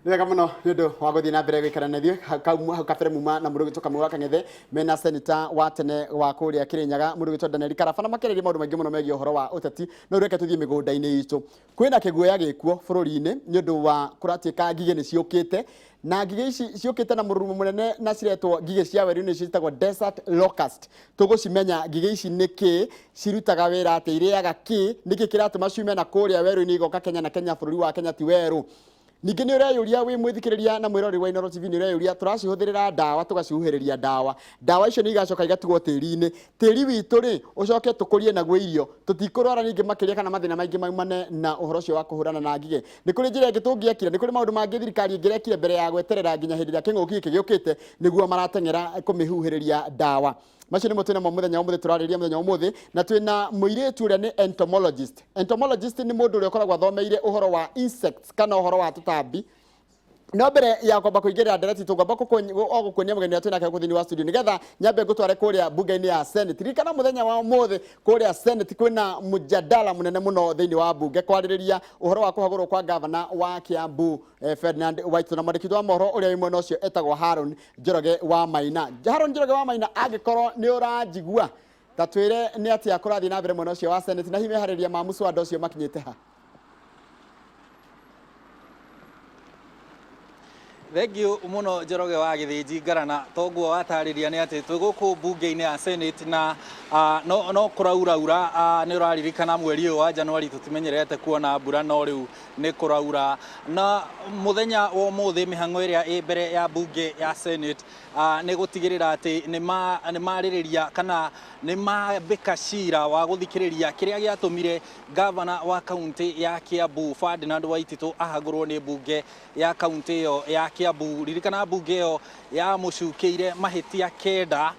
Nĩ wega mũno nĩ ũndũ wa gũthiĩ na mbere gũikara na ithuĩ hau kabere muma na mũndũ ũgwĩtwo Kamau wa Kang'ethe mena seneta wa tene wa kũrĩa Kĩrĩnyaga, mũndũ ũgwĩtwo Daniel Karaba, na makĩarĩria maũndũ maingĩ mũno megiĩ ũhoro wa ũteti. No rĩu reke tũthiĩ mĩgũnda-inĩ itũ. Kwĩna kĩguoya gĩkuo bũrũri-inĩ nĩ ũndũ wa kũratuĩka ngigĩ nĩ ciũkĩte, na ngigĩ ici ciũkĩte na mũrurumo mũnene na ciretwo ngigĩ cia werũ-inĩ ciĩtagwo desert locust. Tũgũcimenya ngigĩ ici nĩ kĩ, cirutaga wĩra atĩa, irĩaga kĩ, nĩkĩ kĩratũma ciume na kũrĩa werũ-inĩ igoka Kenya, na Kenya bũrũri wa Kenya ti werũ. Ningĩ nĩ ũreyũria wĩ mwĩthikĩrĩria na mwĩroreri wa Inooro TV, nĩ ũreyũria tũracihũthĩrĩra ndawa tũgacihuhĩrĩria ndawa, ndawa icio nĩ igacoka igatigwo tĩri-inĩ, tĩri witũ rĩ ũcoke tũkũrie naguo irio, tũtikũrwara ningĩ makĩria kana mathĩna maingĩ maumane na ũhoro ũcio wa kũhũrana na ngigĩ. Nĩ kũrĩ njĩra ĩngĩ tũngĩekire? Nĩ kũrĩ maũndũ mangĩ thirikari ĩngĩrekire mbere ya gweterera nginya hĩndĩ ĩrĩa kĩng'ũki gĩkĩ gĩũkĩte nĩguo marateng'era kũmĩhuhĩrĩria ndawa? Macio nĩmo twĩnamo mũthenya wa ũmũthĩ, tũrarĩrĩria mũthenya wa ũmũthĩ, na twĩna mũirĩtu ũrĩa nĩ entomologist. Entomologist nĩ mũndũ ũrĩa ũkoragwo athomeire ũhoro wa insects kana ũhoro wa tũtambi. No mbere ya kwamba kũingĩrĩra ndereti, tũngwamba o gũkuonia mũgeni ũrĩa twĩnake gũkũ thĩinĩ wa studio, nĩgetha nyambe ngũtware kũrĩa mbunge-inĩ ya Senate. Ririkana mũthenya wa ũmũthĩ kũrĩa Senate kwĩna mũjadala mũnene mũno thĩinĩ wa mbunge kwarĩrĩria ũhoro wa kũhagũrwo kwa gavana wa Kiambu, Ferdinand Waitũ, na mwandĩki wa mohoro ũrĩa wĩ mwena ũcio etagwo Haron Njoroge wa Maina. Haron Njoroge wa Maina, angĩkorwo nĩ ũranjigua, ta twĩre nĩ atĩa kũrathiĩ na mbere mwena ũcio wa Senate, na hihi meharĩria ma mũswada ũcio makinyĩte ha? Thengiũ mũno Njoroge wa Gĩthĩnji Ngarana, toguo watarĩria nĩ atĩ twĩ gũkũ mbunge-inĩ ya Senate na no kũrauraura. Nĩ ũraririkana mweri ũyũ wa Januari tũtimenyerete kuona mbura, no rĩu nĩ kũraura. Na mũthenya wa ũmũthĩ mĩhang'o ĩrĩa ĩ mbere ya mbunge ya Senate nĩ gũtigĩrĩra atĩ nĩ marĩrĩria kana nĩ mambĩka cira wa gũthikĩrĩria kĩrĩa gĩatũmire gavana wa kaunti ya Kiambu Ferdinand Waititu ahagũrwo nĩ mbunge ya kaunti ĩyo ya Kiambu. Ririkana mbunge ĩyo yamũcukĩire mahĩtia 9,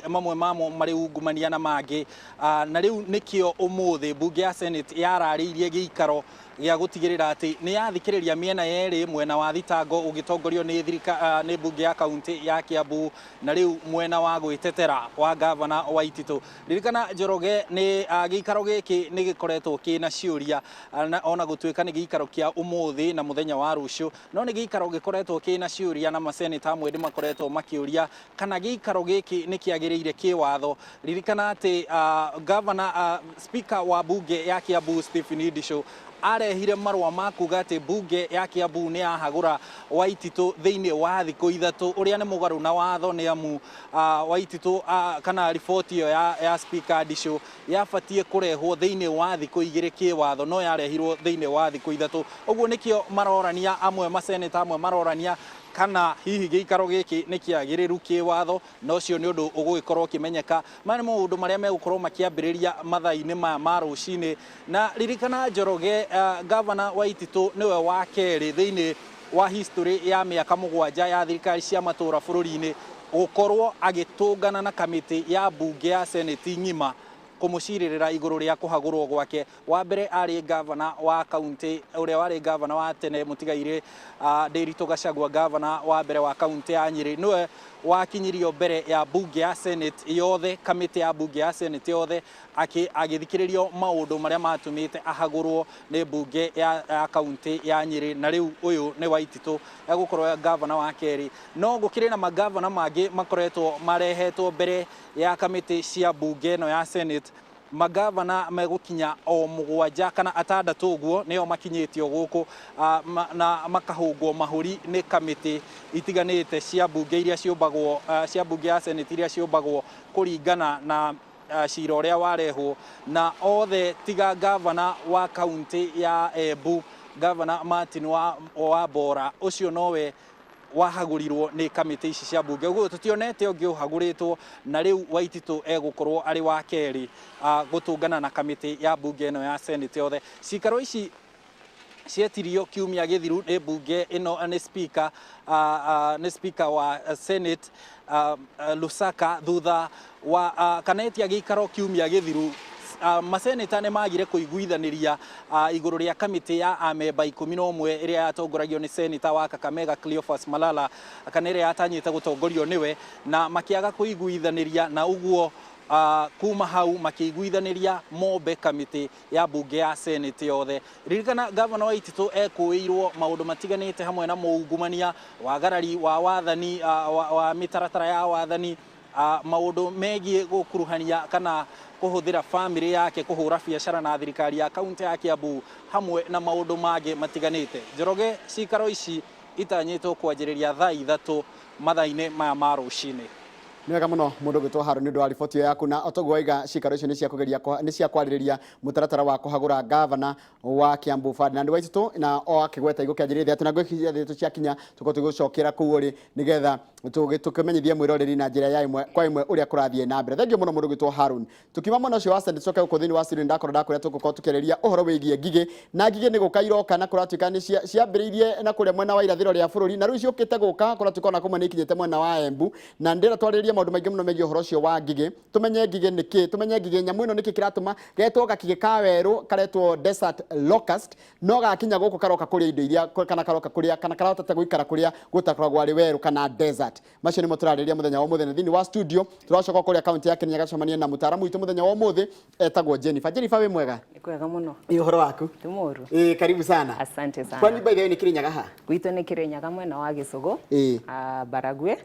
mamwe mamo marĩ ungumania na mangĩ, na rĩu nĩkĩo ũmũthĩ mbunge ya Senate yararĩirie gĩikaro gĩa gũtigĩrĩra atĩ nĩ yathikĩrĩria mĩena yerĩ, mwena wa thitango ũgĩtongorio nĩ thirika, nĩ mbunge ya kaunti ya Kiambu, na rĩu mwena wa gwĩtetera wa gavana Waititu. Ririkana Njoroge, nĩ gĩikaro gĩkĩ nĩ gĩkoretwo kĩna ciũria, ona gũtuĩka nĩ gĩikaro kĩa ũmũthĩ na mũthenya wa rũciũ, no nĩ gĩikaro gĩkoretwo kĩna ciũria, na maseneta amwe nĩ makoretwo makĩũria kana gĩikaro gĩkĩ nĩ kĩagĩrĩire kĩwatho. Ririkana atĩ gavana, speaker wa mbunge ya Kiambu Stephen Ndichu arehire marũa ma kuga atĩ mbunge ya Kiambu nĩ yahagũra Waititu thĩinĩ wa thikũ 3, ũrĩa nĩ mũgarũ na watho, nĩ amu Waititu, kana riboti ĩyo ya speaker Ndichu yabatiĩ kũrehwo thĩinĩ wa thikũ 2 kĩwatho, no yarehirwo thĩinĩ wa thikũ 3. Ũguo nĩkĩo marorania amwe, maseneta amwe marorania kana hihi gĩikaro gĩkĩ nĩ kĩagĩrĩru kĩwatho, na ũcio nĩ ũndũ ũgũgĩkorwo ũkĩmenyeka. Maya nĩ maũndũ marĩa megũkorwo makĩambĩrĩria mathaa-inĩ maya ma rũcinĩ. Na ririkana Njoroge, gavana Waititu nĩwe wa kerĩ thĩinĩ wa history ya mĩaka 7 ya thirikari cia matũra bũrũri-inĩ gũkorwo agĩtũngana na kamĩtĩ ya mbunge ya Senate ng'ima kũmũcirĩrĩra igũrũ rĩa kũhagũrwo gwake. Wa mbere arĩ gavana wa kaunti, ũrĩa warĩ gavana wa tene mũtigairĩ Ndiritu Gachagua, gavana wa mbere wa kaunti ya Nyĩrĩ, nĩwe wakinyirio mbere ya mbunge ya Senate yothe, kamĩtĩ ya mbunge ya Senate yothe, agĩthikĩrĩrio maũndũ marĩa matũmĩte ahagũrwo nĩ mbunge ya kaunti ya Nyĩrĩ. Na rĩu ũyũ nĩ Waititu egũkorwo gavana wa kerĩ. No gũkĩrĩ na magavana mangĩ makoretwo marehetwo mbere ya kamĩtĩ cia mbunge ĩno ya Senate. Magavana megũkinya o 7 kana 6 ũguo nĩo makinyĩtio gũkũ, na makahũngwo mahũri nĩ kamĩtĩ itiganĩte cia mbunge iria ciũmbagwo, cia mbunge ya Senate iria ciũmbagwo kũringana na cira ũrĩa warehwo. Na othe tiga gavana wa kaunti ya Embu, gavana Martin wa Mbora, ũcio nowe wahagũrirwo nĩ kamĩtĩ ici cia mbunge. Ũguo tũtionete ũngĩ ũhagũrĩtwo, na rĩu Waititu egũkorwo arĩ wa kerĩ gũtũngana na kamĩtĩ ya mbunge ĩno ya Senate yothe. Cikaro ici cietirio kiumia gĩthiru nĩ mbunge ĩno, nĩ speaker, nĩ speaker wa Senate Lusaka, thutha wa kana etia gĩikaro kiumia gĩthiru. Maseneta nĩ magire kũiguithanĩria igũrũ rĩa kamĩtĩ ya amemba 11 ĩrĩa yatongoragio nĩ seneta wa Kakamega Cleophas Malala, kana ĩrĩa yatanyĩte gũtongorio nĩwe, na makĩaga kũiguithanĩria, na ũguo Kuma hau makĩiguithanĩria mombe kamĩtĩ ya mbunge ya Senate yothe. Ririkana gavana Waititũ ekũĩirwo maũndũ matiganĩte hamwe na mũungumania, wagarari wa wathani, wa mĩtaratara ya wathani, maũndũ megiĩ gũkuruhania kana kũhũthĩra famĩlĩ yake kũhũra biacara na thirikari ya kaunti ya Kiambu hamwe na maũndũ mangĩ matiganĩte. Njoroge, cikaro ici itanyĩtwo kwanjĩrĩria thaa 3 mathaa-inĩ maya ma rũcinĩ. Nĩ wega mũno mũndũ ũgĩtwo Harũni nĩ ũndũ wa riboti ĩyo yaku, na otoguo waiga cikaro icio nĩ cia kũgeria nĩ cia kwarĩrĩria mũtaratara wa kũhagũra gavana wa Kiambu Ferdinand Waititũ, na o akĩgweta igũkĩanjĩrĩria 3 na ngwĩciria 3 ciakinya tũkorwo tũgĩgũcokera kũu ũrĩ nĩgetha tũkĩmenyithie mwĩroreri na njĩra ya ĩmwe kwa ĩmwe ũrĩa kũrathiĩ na mbere. Thengiũ mũno mũndũ ũgwĩtwo Harun. Tukiuma mwena ũcio wa Senate tũcoke gũkũ thĩinĩ wa studio, ndakorwo ndakwĩra tũgũkorwo tũkĩarĩria ũhoro wĩgiĩ ngigĩ, na ngigĩ nĩ gũka iroka na kũratuĩka nĩ ciambĩrĩirie na kũrĩa mwena wa irathĩro rĩa bũrũri na rĩu ciũkĩte gũka kũratuĩka ona kũmwe nĩ ikinyĩte mwena wa Embu, na ndĩrenda twarĩrĩrie maũndũ maingĩ mũno megiĩ ũhoro ũcio wa ngigĩ, tũmenye ngigĩ nĩ kĩ, tũmenye ngigĩ nyamũ ĩno nĩkĩ kĩratũma getwo gakigĩ ka werũ karetwo desert locust, no gakinya gũkũ karoka kũrĩa indo iria kana karoka kũrĩa kana karahota gũikara kũrĩa gũtakoragwo arĩ werũ kana desert. Macio nĩmo tũrarĩrĩria mũthenya wa ũmũthĩ, na thĩinĩ wa studio tũracoka kũrĩa kaunti ya Kirinyaga gũcemania na mũtaaramu witũ mũthenya wa ũmũthĩ etagwo Jennifer. Jennifer, wĩ mwega? Nĩ kwega mũno. Ĩ ũhoro waku? Ti mũru. Ĩ karibu sana. Asante sana. Kwani by the way nĩ Kirinyaga ha? Gwitũ nĩ Kirinyaga mwena wa Gĩcũgũ. Baragwe.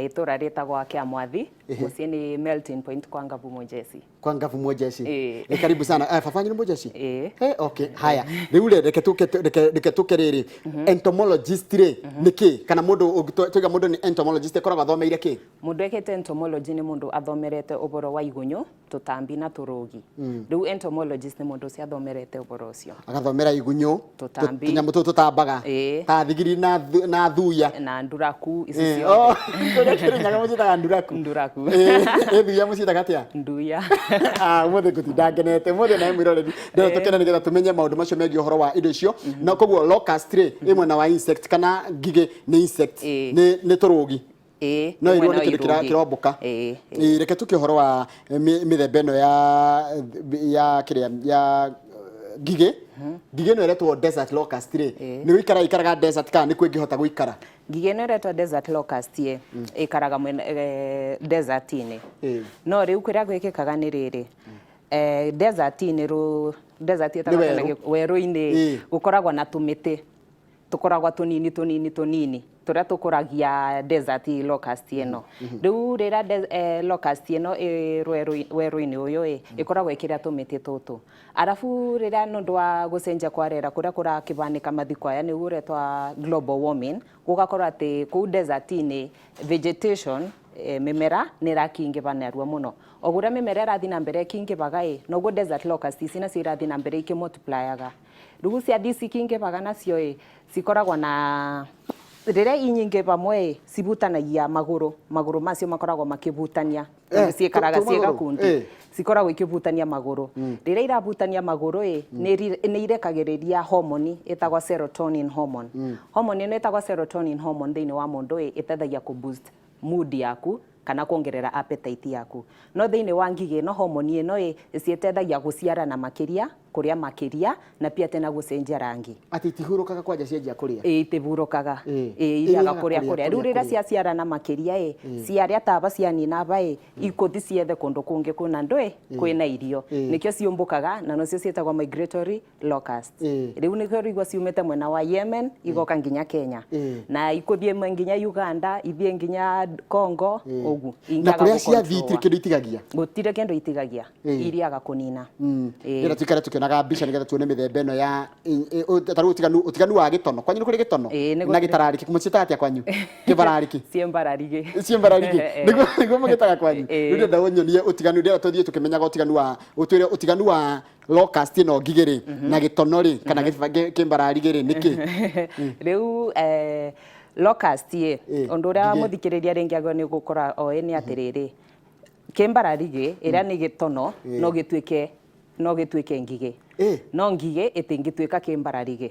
Itũra rĩtagwo Kĩamwathi. Mũciĩ nĩ Melting Point kwa Ngabu Mũjeci. Kwa Ngabu Mũjeci. Ĩ karibu sana. Baba wanyu nĩ Mũjeci? Ĩ. Okay. Haya. Rĩu rĩ reke tũke reke tũke rĩrĩ. Entomologist rĩ nĩ kĩ? Kana mũndũ tuiga mũndũ nĩ entomologist akoragwo athomeire kĩ? Mũndũ ekĩte entomology nĩ mũndũ athomerete ũhoro wa igunyũ, tũtambi na tũrũgi. Rĩu entomologist nĩ mũndũ ũcio athomerete ũhoro ũcio. Agathomera igunyũ, tũtambi, tũnyamũ tũtũ tũtambaga. Ta thigiri na thuya. Na nduraku ici ciothe. Kũrĩa Kĩrĩnyaga mũciĩtaga nduraku. Nduraku. Thuya mũciĩtaga atĩa? Nduya. Ũmũthĩ ngũtinda ngenete. Ũmũthĩ nawe mwĩroreri ndĩrenda tũkene nĩgetha tũmenye maũndũ macio megiĩ ũhoro wa indo icio. Na koguo locust rĩ ĩ mwena wa insect kana ngigĩ nĩ insect. Nĩ tũrũgi. No ĩmwe irwo no nĩ kĩndũ irũgi. kĩrombũka. Reke tũke ũhoro wa mĩthemba ĩno ya kĩrĩa ya ngigĩ. Ngigĩ ĩno ĩretwo desert locust rĩ, nĩ gũikara ĩikaraga desert kana nĩ kuo ĩngĩhota gũikara? Ngigĩ ĩno ĩretwo desert locust ĩ, ĩikaraga mwena desert-inĩ. No rĩu kũrĩa gwĩkĩkaga nĩ rĩrĩ, desert-inĩ desert ĩtagwo Nĩ atĩa na werũ. Werũ-inĩ gũkoragwo na tũmĩtĩ tũkoragwo tũnini tũnini tũnini tũrĩa tũkũragia desert locust ĩno. Rĩu rĩrĩa locust ĩno ĩ werũ-inĩ ũyũ ĩ, ĩkoragwo ĩkĩrĩa tũmĩtĩ tũtũ. Arabu rĩrĩa nĩ ũndũ wa gũcenjia kwa rĩera kũrĩa kũrakĩhanĩka mathikũ aya nĩguo ũretwa global warming, gũgakorwo atĩ kũu desert-inĩ vegetation, mĩmera nĩ ĩrakĩingĩha narua mũno. O ũrĩa mĩmera ĩrathiĩ na mbere ĩkĩingĩhaga ĩ, noguo desert locust ici nacio irathiĩ na mbere ikĩmultiplyaga. Rĩu ciathiĩ cikĩingĩhaga nacio ĩ, cikoragwo na rĩrĩa inyingĩ pamwe ĩ, cibutanagia magũrũ, magũrũ macio makoragwo makĩbutania. Tondũ ciĩkaraga tũ ciĩ magũrũ? gakundi. Cikoragwo ikĩbutania magũrũ. Rĩrĩa irabutania magũrũ ĩ, nĩ irekagĩrĩria hormone ĩtagwo serotonin hormone. Hormone ĩno ĩtagwo serotonin hormone thĩinĩ wa mũndũ ĩ, ĩteithagia kũ boost mood yaku kana kuongerera appetite yaku. No thĩinĩ wa ngigĩ ĩno hormone ĩno ĩ, ciĩteithagia gũciarana makĩria, kũrĩa makĩria, na pia tena gũcenjia rangi. Atĩ itihurũkaga kwanja cianjia kũrĩa? Ĩ, itihurũkaga. Ĩ, irĩaga Irĩaga kũrĩa kũrĩa, kũrĩa. Rĩu kũrĩa, rĩrĩa kũrĩa. ciaciarana makĩria ĩ, ciarĩa taba cianina aba ĩ, ikũthi ciethe kũndũ kũngĩ kwĩna ndũ ĩ, kwĩna irio. Nĩkĩo ciũmbũkaga na nocio ciĩtagwo migratory locust. Rĩu nĩkĩo ũraigua ciumĩte mwena wa Yemen igoka nginya Kenya. Na ikũthiĩ imwe nginya Uganda, ithiĩ nginya Congo, ũguo. Na Ingĩaga kũrĩa ciathiĩ gũcontrol. itirĩ kĩndũ itigagia? Gũtirĩ kĩndũ itigagia. Iriaga kũnina. Ndĩrenda tuikare tukĩonaga mbica nĩgetha tuone mĩthemba ĩno ya ta rĩu ũtiganu wa gĩtono. Kwanyu nĩ kũrĩ gĩtono? Ĩ, nĩ Na gũtirĩ. gĩtararĩki. Mũciĩtaga atĩa kwanyu? Kĩbararĩki? Ciĩmbararigĩ. Ciĩmbararigĩ. Nĩguo mũgĩtaga kwanyu? Rĩu ndĩrenda ũnyonie ũtiganu, ndĩrenda tũthiĩ tũkĩmenyaga ũtiganu wa, ũtwĩre ũtiganu wa locust ĩno ngigĩ rĩ, na gĩtono rĩ, kana kĩmbararigĩ rĩ, nĩkĩ? Rĩu locust ĩ, ũndũ ũrĩa ngigĩ. mũthikĩrĩria rĩngĩ agĩrĩirwo nĩ gũkorwo oĩ nĩ atĩrĩrĩ, kĩmbararigĩ ĩrĩa nĩ gĩtono no gĩtuĩke no gĩtuĩke ngigĩ. No ngigĩ ĩtingĩtuĩka kĩmbararigĩ.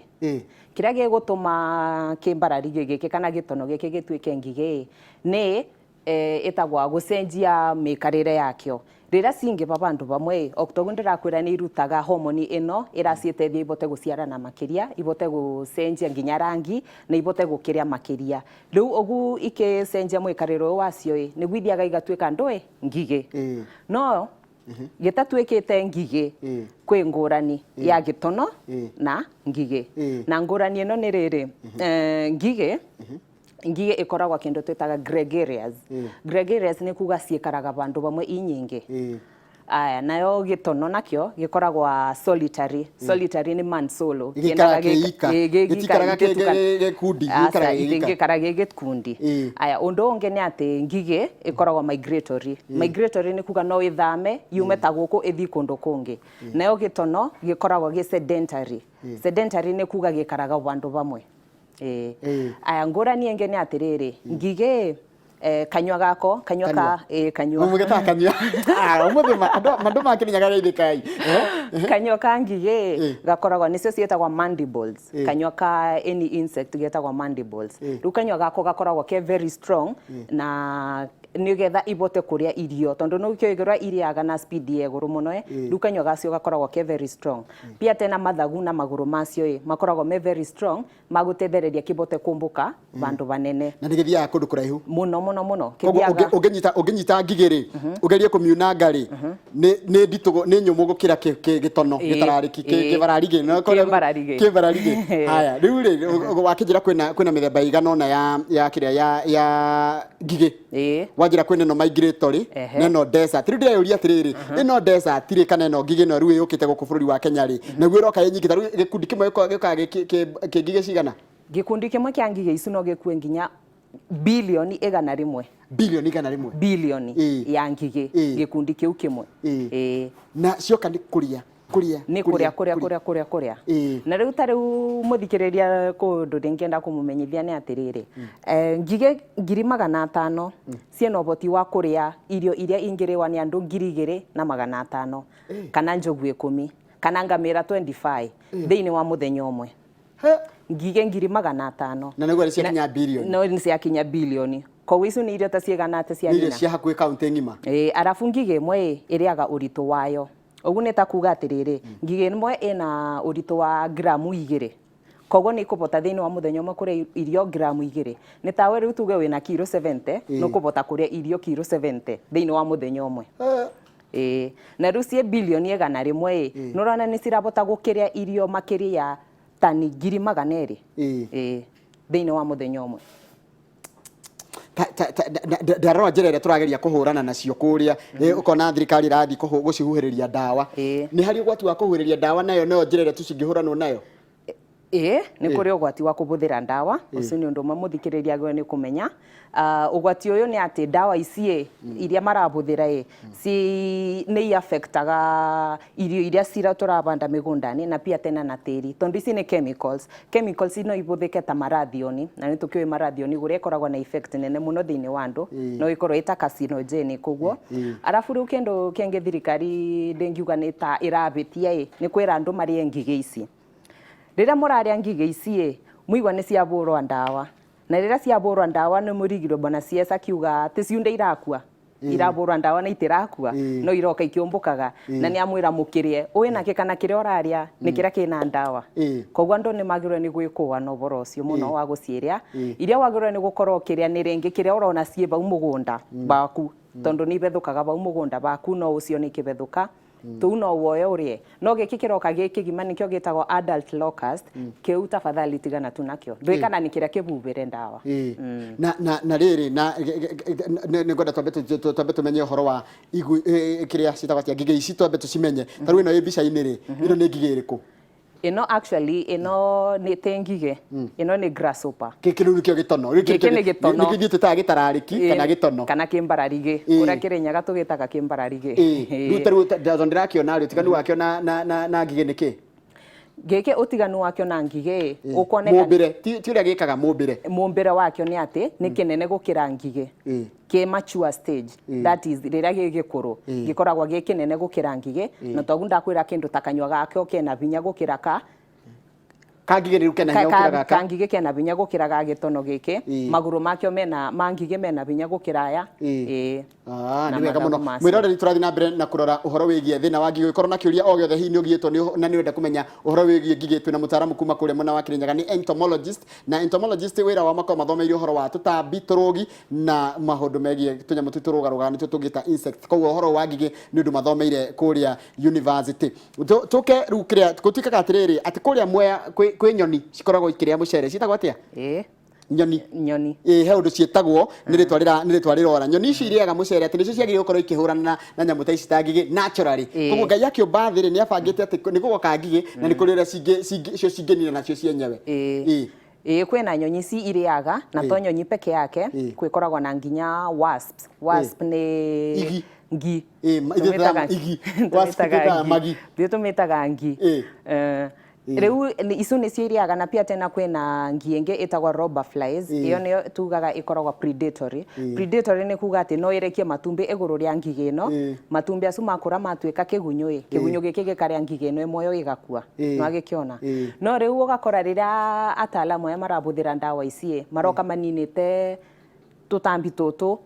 Kĩrĩa gĩgũtũma kĩmbararigĩ gĩkĩ kana gĩtono gĩkĩ gĩtuĩke ngigĩ nĩ Ĩtagwa gũcenjia mĩikarĩre yakĩo rĩrĩa cingĩba bandũ bamwe. Oktogu ndĩrakwĩra nĩ irutaga homoni ĩno ĩraciĩteithia ibote gũciarana makĩria, ibote gũcenjia nginya rangi na ibote gũkĩrĩa makĩria. Rĩu ũgu ikĩcenjia mwĩkarĩre ũyũ wacio ĩ, nĩguo ithiaga igatuĩka ndũĩ ngigĩ. No gĩtatuĩkĩte ngigĩ, kwĩ ngũrani ya gĩtono na ngigĩ. Na ngũrani ĩno nĩ rĩrĩ, ngigĩ ĩkoragwo kĩndũ twĩtaga gregarious. Gregarious nĩ kuga ciĩkaraga vandũ vamwe i nyingĩ. Aya, nayo gĩtono nakĩo gĩkoragwo solitary. Solitary nĩ man solo. Gĩikaraga Kĩendaga kĩika. Gĩ gĩika, Gĩtikaraga gĩtukana. gĩkundi, Aca, gĩikaraga gĩika. itingĩikara gĩ gĩkundi. Aya, ũndũ ũngĩ nĩ atĩ ngigĩ ĩkoragwo migratory. Migratory nĩ kuga no ĩthame yume ta gũkũ ĩthiĩ kũndũ kũngĩ. Nayo gĩtono gĩkoragwo gĩ sedentary. Sedentary nĩ kuga gĩikaraga vandũ vamwe. Aya, ngũrani ĩngĩ nĩ atĩrĩrĩ, ngigĩ kanyua gako, kanyua ka kanyua. Mũgĩtaga kanyua. Ah, ũmũthĩ andũ makĩrinyaga geithĩkai. Kanyua ka ngigĩ gakoragwo nĩcio ciĩtagwo mandibles. Kanyua ka any insect getagwo mandibles. Rĩu kanyua gako gakoragwo ke very strong na nĩgetha ibote kũrĩa irio, tondũ nĩ ũkĩũĩ kũrĩa irĩaga na speed ya igũrũ mũno. Rĩu kanyua gacio gakoragwo ke very strong. Pia tena mathagu na magũrũ macio makoragwo me very strong magũtethereria kĩbote kũmbũka vandũ vanene. Na nĩ gĩthiaga kũndũ kũraihu. Mũno mũno mũno. Koguo Kĩthiaga ũngĩnyita ngigĩ rĩ, ũgerie kũmiunanga rĩ, nĩ nditũ, nĩ nyũmũ gũkĩra gĩtono gĩtararĩki, kĩbararigĩ. No Kĩmbararigĩ. Kĩmbararigĩ. Haya, rĩu rĩ, wakĩnjĩra kwĩna mĩthemba ĩigana ũna ya kĩrĩa ya ngigĩ. Wanjĩra kwĩna ĩno migratory na ĩno desert. Rĩu ndĩreyũria atĩrĩrĩ, ĩno desert rĩ, kana ĩno ngigĩ ĩno rĩu yũkĩte gũkũ bũrũri wa Kenya rĩ, naguo ĩroka ĩ nyingĩ, ta rĩu gĩkundi kĩmwe gĩũkaga kĩ ngigĩ cigana? Gĩkundi kĩmwe kĩa ngigĩ ici no gĩkue nginya bilioni 100. Bilioni 100. Bilioni ya ngigĩ. Gĩkundi kĩu kĩmwe. Na cioka nĩ kũrĩa kũrĩa? Nĩ kũrĩa kũrĩa kũrĩa kũrĩa kũrĩa. Na rĩu ta rĩu mũthikĩrĩria, kũndũ ndĩngĩenda kũmũmenyithia nĩ atĩrĩrĩ, ngigĩ 500,000 ciĩna ũhoti wa kũrĩa irio iria ingĩrĩwa nĩ andũ 2,500 kana njogu 10 kana ngamĩra 25 thĩinĩ wa mũthenya ũmwe. Ngigĩ 500,000. Na nĩguo nĩ ciakinya bilioni. No nĩ ciakinya bilioni, koguo icio nĩ irio ta cigana atĩ Nĩ irio cianina cia hakuhĩ kaũntĩ ng'ima. Ĩĩ, arabu ngigĩ ĩmwe ĩ ĩrĩaga ũritũ wayo. Ũguo nĩ ta kuga atĩrĩrĩ, ngigĩ ĩmwe ĩna ũritũ wa gramu 2, koguo nĩ ikũbota thĩinĩ wa mũthenya ũmwe kũrĩa irio gramu 2. Nĩ tawe rĩu tuge wĩna kiro 70, nĩ ũkũbota kũrĩa irio kiro 70 thĩinĩ wa mũthenya ũmwe. Ĩĩ, na rĩu ciĩ bilioni 100 ĩ, nĩ ũrona nĩ cirabota gũkĩrĩa irio makĩria ya tani 200,000. Ĩĩ, thĩinĩ wa mũthenya ũmwe. Ndarora njĩra ĩrĩa tũrageria kũhũrana nacio kũrĩa, ũkona thirikari ĩrathiĩ gũcihuhĩrĩria ndawa. Nĩ harĩ ũgwati wa kũhuhĩrĩria ndawa nayo noyo njĩra ĩrĩa tũcingĩhũranwo nayo? Ĩĩ, nĩ kũrĩ ũgwati wa kũbũthĩra ndawa. Ũcio nĩ ũndũ ũmwe mũthikĩrĩria agĩrĩirwo nĩ kũmenya. Ũgwati ũyũ nĩ atĩ ndawa ici ĩ iria marabũthĩra ĩ ci nĩ i-affectaga irio iria cira tũrabanda mĩgũnda-inĩ na pia tena na tĩri, tondũ ici nĩ chemicals. Chemicals no ibũthĩke ta marathioni, na nĩ tũkĩũĩ marathioni ũrĩa ĩkoragwo na effect nene mũno thĩinĩ wa andũ, no ĩkorwo ĩta carcinogenic ũguo. Arabu rĩu kĩndũ kĩngĩ thirikari ndĩngiuga nĩ ta ĩrabĩtia ĩ nĩ kwĩra andũ marĩe ngigĩ ici. Rĩrĩa mũrarĩa ngigĩ ici ĩ, mũigua nĩ ciabũrwa ndawa, na rĩrĩa ciabũrwa ndawa nĩ mũrigirwo bwana CS akiuga atĩ ciunde irakua, irabũrwa ndawa na itirakua, no iroka ikĩũmbũkaga, na nĩ amwĩra mũkĩrĩe ũĩ nake kana kĩrĩa ũrarĩa nĩ kĩrĩa kĩna ndawa. Koguo andũ nĩ magĩrĩirwo nĩ gwĩkũa na ũhoro ũcio mũno wa gũciĩrĩa. Iria wagĩrĩirwo nĩ gũkorwo ũkĩrĩa nĩ rĩngĩ kĩrĩa ũrona ciĩ vau mũgũnda waku, tondũ nĩ ibethũkaga vau mũgũnda waku, no ũcione ikĩbethũka tuu no woe ũrĩe. No gĩkĩ kĩroka gĩ kĩgima nĩkĩo gĩtagwo adult locust. Kĩu tafadhali tigana tu nakĩo, ndwĩkana nĩ kĩrĩa kĩbubĩre ndawa. Na rĩrĩ na nĩ ngwenda twambe tũmenye ũhoro wa igu kĩrĩa ciĩtagwo atĩa, ngigĩ ici, twambe tũcimenye. Ta rĩu ĩno ĩ mbica-inĩ rĩ, ĩno nĩ ngigĩ ĩrĩkũ? Ĩno actually, ĩno nĩ tĩ ngigĩ, ĩno nĩ grasshopper. Gĩkĩ rĩu nĩkĩo gĩtono. Rĩu Gĩkĩ nĩ gĩtono. Nĩkĩo ithuĩ twĩtaga gĩtararĩki kana gĩtono. Kana kĩmbararigĩ. Kũrĩa Kĩrĩnyaga tũgĩtaga kĩmbararigĩ. Rĩu ta rĩu tondũ ndĩrakĩona rĩ, ũtiganu wakĩo na ngigĩ nĩ kĩ? Gĩkĩ ũtiganu wakĩo na ngigĩ ũkuoneka Mũmbĩre, ti ũrĩa gĩkaga, mũmbĩre. Mũmbĩre wakĩo nĩ atĩ nĩ kĩnene gũkĩra ngigĩ kĩ mature stage, that is rĩrĩa gĩ gĩkũrũ, gĩkoragwo gĩ kĩnene gũkĩra ngigĩ. Na toguo ndakwĩra kĩndũ ta kanyua gakĩo kena hinya gũkĩra ka Kangigĩ rĩu kena hinya gũkĩra gaka. Kangigĩ kena hinya gũkĩra ga gĩtono gĩkĩ. Magũrũ makĩo mena ma ngigĩ mena hinya gũkĩra aya. Ĩĩ. Ah, Na nĩ wega mathagu mũno. macio. Mwĩroreri, tũrathiĩ na mbere na kũrora ũhoro wĩgiĩ thĩna wa ngigĩ. Ũngĩkorwo na kĩũria o gĩothe, hihi nĩ ũgiĩtwo na nĩ ũrenda kũmenya ũhoro wĩgiĩ ngigĩ, twĩna mũtaaramu kuma kũrĩa mwena wa Kĩrĩnyaga, nĩ entomologist. Na entomologist wĩra wao makoragwo mathomeire ũhoro wa tũtambi, tũrũgi na maũndũ megiĩ tũnyamũ tũu tũrũgarũgaga, nĩtwo tũngĩta insects. Koguo ũhoro wa ngigĩ nĩ ũndũ mathomeire kũrĩa university. Tũke rĩu kĩrĩa gũtuĩkaga atĩrĩrĩ, atĩ kũrĩa Mwea kwĩ nyoni cikoragwo ikĩrĩa mũcere, ciĩtagwo atĩa? Ĩĩ. Nyoni. Nyoni. Ĩ, he ũndũ ciĩtagwo, nĩ rĩtwa rĩra nĩ rĩtwa rĩrora. Nyoni ici irĩaga mũcere, atĩ nĩcio ciagĩrĩirwo gũkorwo ikĩhũrana na nyamũ ta ici ta ngigĩ naturally. Koguo Ngai akĩũmba thĩ rĩ, nĩ abangĩte atĩ nĩ gũgoka ngigĩ na nĩ kũrĩ ũrĩa cio cingĩnina nacio cienyewe. Ĩĩ. Ĩĩ, kwĩna nyoni ici irĩaga na to nyoni peke yake, kwĩkoragwo na nginya wasps. Wasp nĩ Igi. Ngi. Ĩĩ, ithuĩ Tũmĩtaga twĩtaga igi. Wasp tũmĩtaga twĩtaga ngi. magi. Ithuĩ tũmĩtaga ngi. Rĩu icio nĩcio irĩaga, na pia tena kwĩna ngi ĩngĩ ĩtagwo robber flies. Ĩyo nĩyo tugaga ĩkoragwo predatory. Predatory nĩ kuga atĩ no ĩrekie matumbĩ igũrũ rĩa ngigĩ ĩno. Matumbĩ acu makũra matuĩka kĩgunyũ ĩ, kĩgunyũ gĩkĩ gĩkarĩa ngigĩ ĩno ĩmwe yo ĩgakua. Nĩwagĩkĩona? No rĩu ũgakora rĩrĩa ataalamu aya marabũthĩra ndawa ici ĩ, maroka maninĩte tũtambi tũtũ,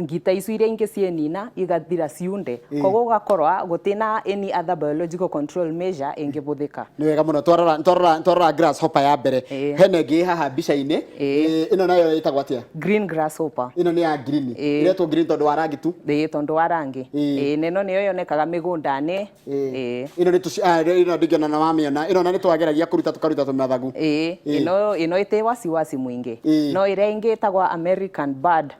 ngita icio iria ingĩ cienina igathira ciunde, koguo ũgakorwa gũtina any other biological control measure ĩngĩbũthĩka. Nĩ wega mũno. Twarora grasshopper ya mbere. Hena ĩngĩ haha mbica-inĩ. Ĩno nayo ĩtagwo atĩa? Green grasshopper. Ĩno nĩ ya green. Ĩretwo green tondũ wa rangi tu? Ĩĩ, tondũ wa rangi. Ĩĩ, na ĩno nĩyo yonekaga mĩgũnda-inĩ. Ĩno nĩ ĩno ndingĩona na wamĩona. Ĩno na nĩ twageragia kũruta, tũkaruta tũmathagu. Ĩĩ, ĩno ĩtĩ wasiwasi mũingĩ. No ĩrĩa ĩngĩ ĩtagwo American bird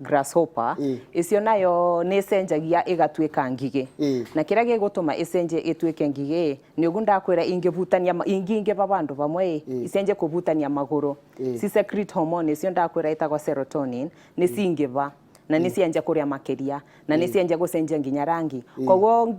grasshopper, ĩcio nayo nĩ ĩcenjagia ĩgatuĩka ngigĩ. Na kĩrĩa gĩgũtũma ĩcenjie ĩtuĩke ngigĩ nĩ ũguo ndakwĩra, ingĩbutania, ingĩingĩva vandũ vamwe ĩ, icenjie kũbutania magũrũ. Ci secrete hormone ĩcio ndakwĩra ĩtagwo serotonin, nĩ cingĩva na nĩ cianjia kũrĩa makĩria na nĩ cianjia gũcenjia nginya rangi. Koguo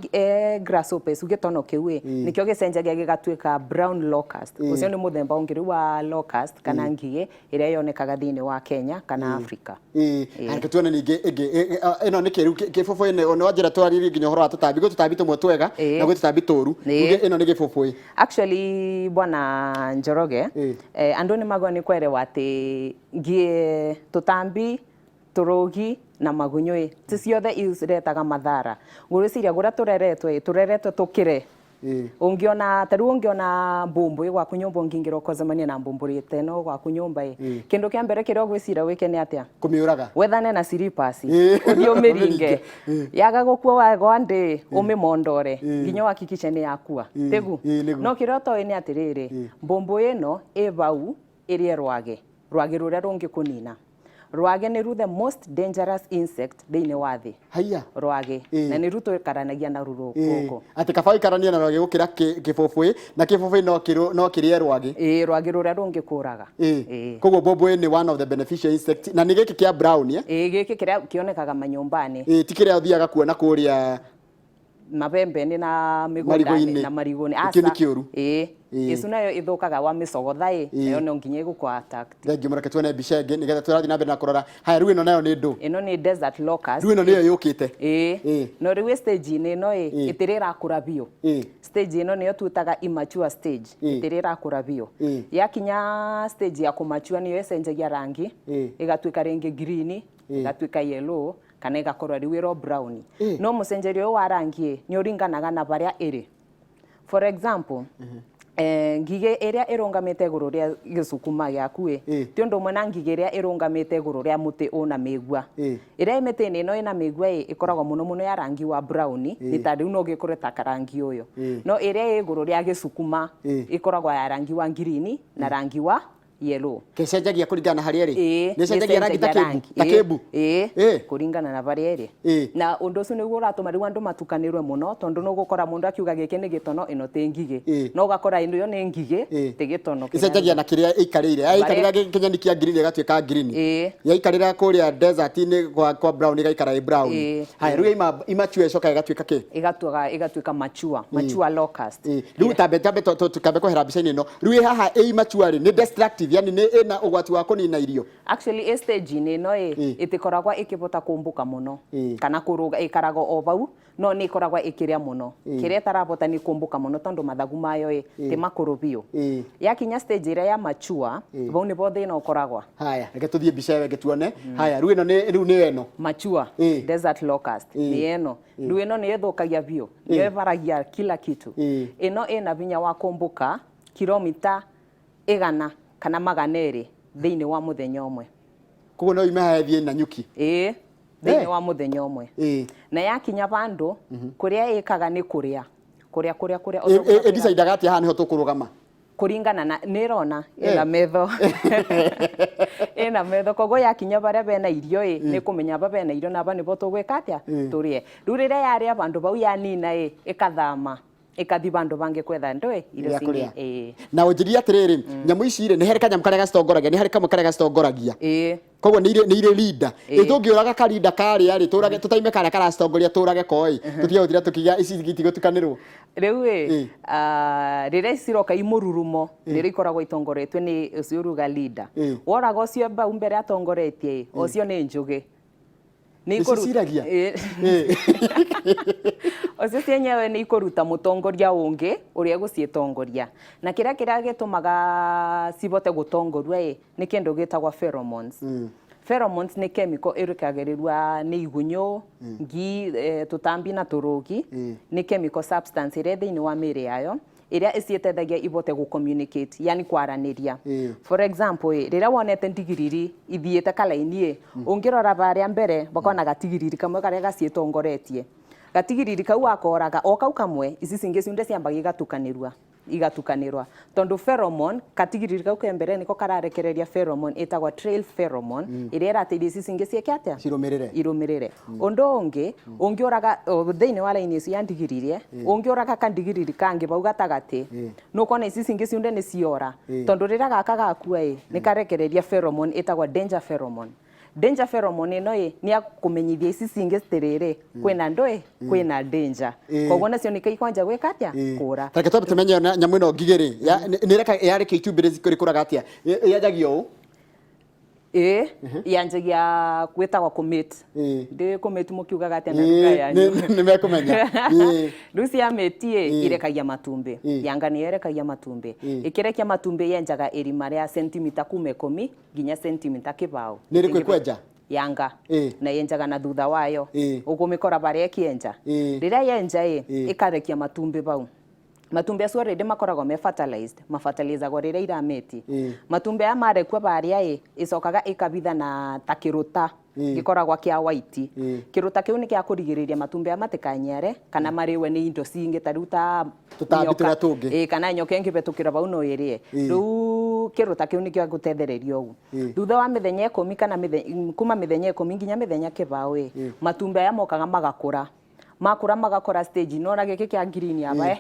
grasshopper icu, gĩtono kĩu ĩ, nĩkĩo gĩcenjagia gĩgatuĩka brown locust. Ũcio nĩ mũthemba ũngĩ rĩu wa locust kana ngigĩ ĩrĩa yonekaga thĩinĩ wa Kenya kana Africa. Ĩĩ, reke tuone ningĩ ĩngĩ. Ĩno nĩ kĩrĩu kĩbũbũĩ? Nĩ wanjĩra twarĩrie nginya ũhoro wa tũtambi. Gwĩ tũtambi tũmwe twega na gwĩ tũtambi tũru. Tuge ĩno nĩ gĩbũbũĩ. Actually, bwana Njoroge, andũ nĩ magwa nĩ kwerewa atĩ ngie tũtambi, tũrũgi na magunyũ ĩ, ti ciothe iretaga mathara. Ngwĩciria kũrĩa tũreretwo ĩ, tũreretwo tũkĩre. Ũngĩona ta rĩu ũngĩona mbũmbũĩ gwaku nyũmba, ũngĩingĩra ũkocemania na mbũmbũĩ ta ĩno gwaku nyũmba ĩ, kĩndũ kĩa mbere kĩrĩa ũgwĩciria wĩke nĩ atĩa? Kũmĩũraga. Wethane na slippers, ũthiĩ ũmĩringe. Yaga gũkua wagwa ndĩ ũmĩmondore nginya ũhakikishe nĩ yakua, tĩgu? Ĩĩ, nĩguo. No kĩrĩa ũtoĩ nĩ atĩrĩrĩ, mbũmbũĩ ĩno ĩ vau ĩrĩe rwage, rwage rũrĩa rũngĩkũnina. Rwage nĩru the most dangerous insect thĩinĩ wa thĩ. Haiya. Rwage. Na nĩru tũikaranagia naru gũkũ. Atĩ kaba ũikaranie na rwage gũkĩra kĩbũbũĩ, na kĩbũbũĩ no kĩrĩe rwage. Ĩĩ, rwage rũrĩa rũngĩkũraga. Koguo mbũmbũĩ nĩ one of the beneficial insect, na nĩ gĩkĩ kĩa brown, eh? Ĩĩ, gĩkĩ kĩrĩa kĩonekaga manyũmba-inĩ. Ĩĩ, ti kĩrĩa ũthiaga kuona kũrĩa mabembe-inĩ na mĩgũnda-inĩ marigũ-inĩ. Na marigũ-inĩ. Kĩu nĩ Aca. kĩũru. Ĩĩ. Ĩcu nayo ĩthũkaga wamĩcogotha ĩ, nayo no nginya ĩgũkũ attack. Thengiũ mũno. Reke tuone mbica ĩngĩ nĩgetha tũrathiĩ na mbere na kũrora. Haya, rĩu ĩno nayo nĩ ndũ? Ĩno nĩ desert locust. Rĩu ĩno nĩyo yũkĩte? Ĩĩ. No rĩu ĩ stage-inĩ ĩno ĩ, ĩtĩrĩ ĩrakũra biũ. Stage ĩno nĩyo twĩtaga immature stage. Ĩtĩrĩ ĩrakũra biũ. Yakinya stage ya kũmature, nĩyo ĩcenjagia rangi, ĩgatuĩka rĩngĩ green, ĩgatuĩka yellow, kana ĩgakorwo rĩu ĩro brown. No mũcenjerio ũyũ wa rangi ĩ, nĩ ũringanaga na barĩa ĩrĩ. For example, ngigĩ ĩrĩa ĩrũngamĩte igũrũ rĩa gĩcukuma gĩaku ĩ, ti ũndũ ũmwe na ngigĩ ĩrĩa ĩrũngamĩte igũrũ rĩa mũtĩ ũna mĩigua. Ĩrĩa ĩ mĩtĩ-inĩ ĩno ĩna mĩigua ĩ, ĩkoragwo mũno mũno ya rangi wa brown, nĩ ta rĩu no gĩkũre ta karangi ũyũ. No ĩrĩa ĩ igũrũ rĩa gĩcukuma ĩkoragwo ya rangi wa green na rangi wa yellow. Gĩcenjagia kũringana na harĩa ĩrĩ? Ĩĩ. Nĩ ĩcenjagia rangi ta nĩĩcenjagia kĩmbu? Rangi. Ta kĩmbu? Ĩĩ, kũringana na harĩa ĩrĩ. Na ũndũ ũcio nĩguo ũratũma rĩu andũ matukanĩrwe mũno, tondũ nĩ ũgũkora mũndũ akiuga gĩkĩ nĩ gĩtono, ĩno ti ngigĩ. No ũgakora ĩno ĩyo nĩ ngigĩ, ti gĩtono kĩrĩa Ĩcenjagia na kĩrĩa ĩikarĩire. Yaikarĩra kĩnyeni kĩa green ĩgatuĩka green. Yaikarĩra kũrĩa desert-inĩ kwa brown ĩgaikara ĩ brown. Haya, rĩu yaima immature ĩcokaga ĩgatuĩka kĩ? Ĩgatuĩka mature locust. Rĩu tambe tambe tũkambe kwehera mbica-inĩ ĩno. Rĩu ĩ haha ĩ immature rĩ, nĩ destructive? Aggressive, yani nĩ ĩna ũgwati wa kũnina irio? Actually, ĩ stage-inĩ ĩno ĩ, ĩtikoragwo ĩkĩbota kũmbũka mũno kana kũrũga, ĩkaraga o vau, no nĩ ĩkoragwo ĩkĩrĩa mũno. Kĩrĩa ĩtarabota nĩ kũmbũka mũno tondũ mathagu mayo ĩ ti makũrũ biũ. Yakinya stage ĩrĩa ya mature, vau nĩvo thĩna ũkoragwo. Haya, reke tũthiĩ mbica ĩyo ĩngĩ tuone. Haya, rĩu ĩno nĩ, rĩu nĩ ĩno. Mature desert locust nĩ ĩno. Rĩu ĩno nĩyo ĩthũkagia biũ, nĩyo ĩbaragia kila kitu. Ĩno ĩna vinya wa kũmbũka kilomita 100 kana 200 thĩinĩ wa mũthenya ũmwe. Koguo no yume haha ĩthiĩ Nanyuki? Ĩĩ, thĩinĩ wa mũthenya ũmwe. Na yakinya vandũ kũrĩa ĩkaga nĩ kũrĩa kũrĩa kũrĩa kũrĩa. Ĩdecidaga atĩa haha nĩho tũkũrũgama? Kũringana na nĩ ĩrona ĩna metho, ĩna metho, koguo yakinya barĩa bena irio ĩ, nĩ kũmenya aba bena irio na aba nĩbo tũgwĩka atĩa, tũrĩe. Rĩu rĩrĩa yarĩa bandũ bau yanina ĩ, ĩkathama ĩkathi bandũ bangĩ kwetha ndũĩ irio Gĩa cingĩ. Kũrĩa. Ĩĩ. Na ũnjĩrire atĩrĩrĩ, nyamũ ici rĩ, nĩ harĩ kanyamũ karĩa gacitongoragia, nĩ harĩ kamwe karĩa gacitongoragia? Ĩĩ. Koguo nĩ irĩ leader. Ĩ tũngĩũraga karinda karĩa rĩ, tũrage, tũtaime karĩa karacitongoria, tũrage koĩ, tũtige gũtira tũkiga ici itigũtukanĩrwo? Rĩu ĩ, rĩrĩa ciroka imũrurumo, rĩrĩa ikoragwo itongoretio nĩ ũcio ũruga leader. Woraga ũcio bau mbere atongoretie ĩ, ũcio nĩ njũgĩ. Nĩ Nĩciciragia? Ĩ. Ũcio cienyewe nĩ ikũruta mũtongoria ũngĩ ũrĩa egũciĩtongoria, na kĩrĩa gĩtũmaga cibote gũtongorua ĩ, nĩ kĩndũ gĩtagwo pheromones. Pheromones nĩ chemical ĩrekagĩrĩrua nĩ igunyũ, ngi, tũtambi na tũrũgi. Nĩ chemical substance ĩrĩa thĩinĩ wa mĩĩrĩ yayo ĩrĩa ĩciĩteithagia ibote gũ communicate, yani kwaranĩria. For example ĩ, rĩrĩa wonete ndigiriri ithiĩte kalaini ĩ, ũngĩrora barĩa mbere bakona gatigiriri kamwe karĩa gaciĩtongoretie. Gatigiriri kau wakoraga o kau kamwe, ici cingĩ ciunde ciambaga igatukanĩrua, igatukanĩrwa tondu pheromone, katigiriri kau ke mbere niko kararekereria pheromone ĩtagwo trail pheromone, ĩrĩa ĩrateithia ici cingĩ ciĩke atĩa? Cirũmĩrĩre. Irũmĩrĩre. Ũndũ ũngĩ, ũngĩũraga thĩinĩ wa raini ici ya ndigiririe, ũngĩũraga kandigiriri kangĩ bau gatagatĩ, nũkona ici cingĩ ciunde nĩ ciora, tondũ rĩrĩa gaka gakua ĩ, nĩ karekereria pheromone ĩtagwo danger pheromone. Danger pheromone ĩno ĩ, nĩ ya kũmenyithia ici cingĩ atĩrĩrĩ, kwĩna ndũĩ, kwĩna danger. Koguo nacio nĩkĩo ikwanja gwĩka atĩa? Kũra. Reke twambe tũmenye na nyamũ ĩno ngigĩ rĩ, nĩ reka yarĩkia itumbĩ rĩkũraga atĩa? Yanjagia ũũ? Ĩ, yanjagia gwĩtagwo kũmate. Ndĩ kũmate mũkiugaga atĩa na lugha yanyu? Nĩ mekũmenya. Rĩu ciamĩti ĩ, irekagia matumbĩ. Yanga nĩyo ĩrekagia matumbĩ. Ĩkĩrekia matumbĩ yenjaga ĩrima rĩa sentimita kuma 10 nginya sentimita 20. Nĩ ĩrĩkũ ĩkwenja? Yanga. Na yenjaga na thutha wayo. Ũkũmĩkora barĩa ĩkĩenja. Rĩrĩa yenja ĩ, ĩkarekia matumbĩ bau. Matumbĩ acio already makoragwo me fertilized, mafertilizagwo rĩrĩa iramĩti. Matumbĩ aya marekua barĩa ĩ, ĩcokaga ĩkabitha na ta kĩrũta gĩkoragwo kĩa white. Kĩrũta kĩu nĩ gĩa kũrigĩrĩria matumbĩ aya matikanyare kana marĩwe nĩ indo cingĩ ta rĩu ta Tũtambi nyoka. Tũrĩa tũngĩ. Ĩ, kana nyoka ĩngĩbetũkĩra bau no ĩrĩe. Rĩu kĩrũta kĩu nĩkĩo gũtethereria ũguo. Thutha wa mĩthenya 10 kana kuma mĩthenya 10 nginya mĩthenya 20 ĩ, matumbĩ aya mokaga magakũra. Makũra magakora stage ĩno na gĩkĩ kĩa green aba